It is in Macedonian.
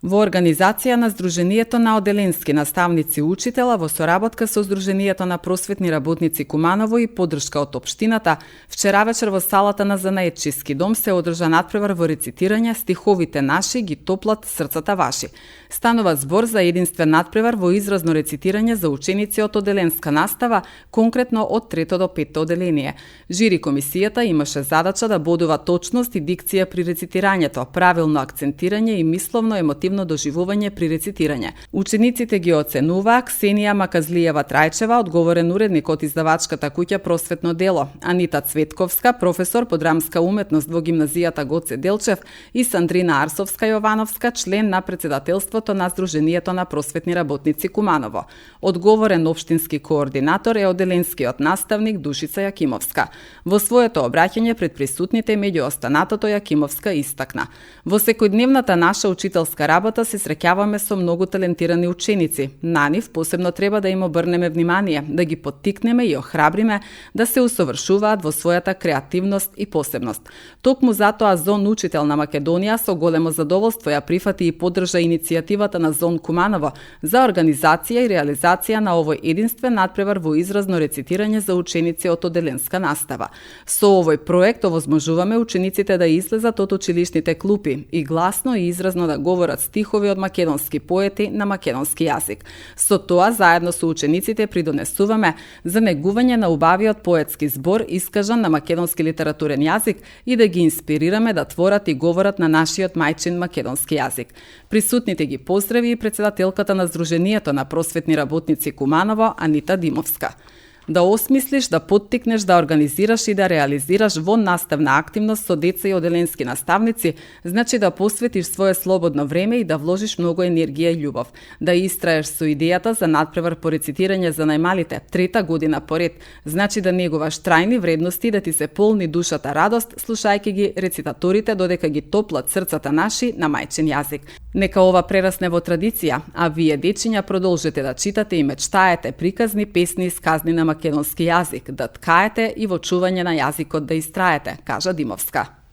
Во организација на Сдруженијето на оделенски наставници и учителя во соработка со Сдруженијето на просветни работници Куманово и поддршка од општината, вчера вечер во салата на Занаетчиски дом се одржа натпревар во рецитирање стиховите наши ги топлат срцата ваши. Станува збор за единствен натпревар во изразно рецитирање за ученици од оделенска настава, конкретно од 3 до 5 оделение. Жири комисијата имаше задача да бодува точност и дикција при рецитирањето, правилно акцентирање и мисловно емотивно доживување при рецитирање. Учениците ги оценуваа Ксенија Маказлиева Трајчева, одговорен уредник од издавачката куќа Просветно дело, Анита Цветковска, професор по драмска уметност во гимназијата Гоце Делчев и Сандрина Арсовска Јовановска, член на председателството на Сдруженијето на просветни работници Куманово. Одговорен општински координатор е оделенскиот наставник Душица Јакимовска. Во своето обраќање пред присутните меѓу останатото Јакимовска истакна: во секојдневната наша учителска работа се среќаваме со многу талентирани ученици. На нив посебно треба да им обрнеме внимание, да ги поттикнеме и охрабриме да се усовршуваат во својата креативност и посебност. Токму затоа Зон Учител на Македонија со големо задоволство ја прифати и поддржа иницијативата на Зон Куманово за организација и реализација на овој единствен натпревар во изразно рецитирање за ученици од оделенска настава. Со овој проект овозможуваме учениците да излезат од училишните клупи и гласно и изразно да говорат стихови од македонски поети на македонски јазик. Со тоа, заедно со учениците придонесуваме за негување на убавиот поетски збор искажан на македонски литературен јазик и да ги инспирираме да творат и говорат на нашиот мајчин македонски јазик. Присутните ги поздрави и председателката на Сдруженијето на просветни работници Куманово, Анита Димовска. Да осмислиш, да поттикнеш, да организираш и да реализираш воннаставна активност со деца и оделенски наставници, значи да посветиш свое слободно време и да вложиш многу енергија и љубов. Да истраеш со идејата за надпревар по рецитирање за најмалите 3-та година поред, значи да негуваш трајни вредности и да ти се полни душата радост, слушајќи ги рецитаторите додека ги топлат срцата наши на мајчин јазик. Нека ова прерасне во традиција, а вие, дечиња, продолжете да читате и мечтаете приказни, песни и сказни на македонски јазик, да ткаете и во чување на јазикот да истраете, кажа Димовска.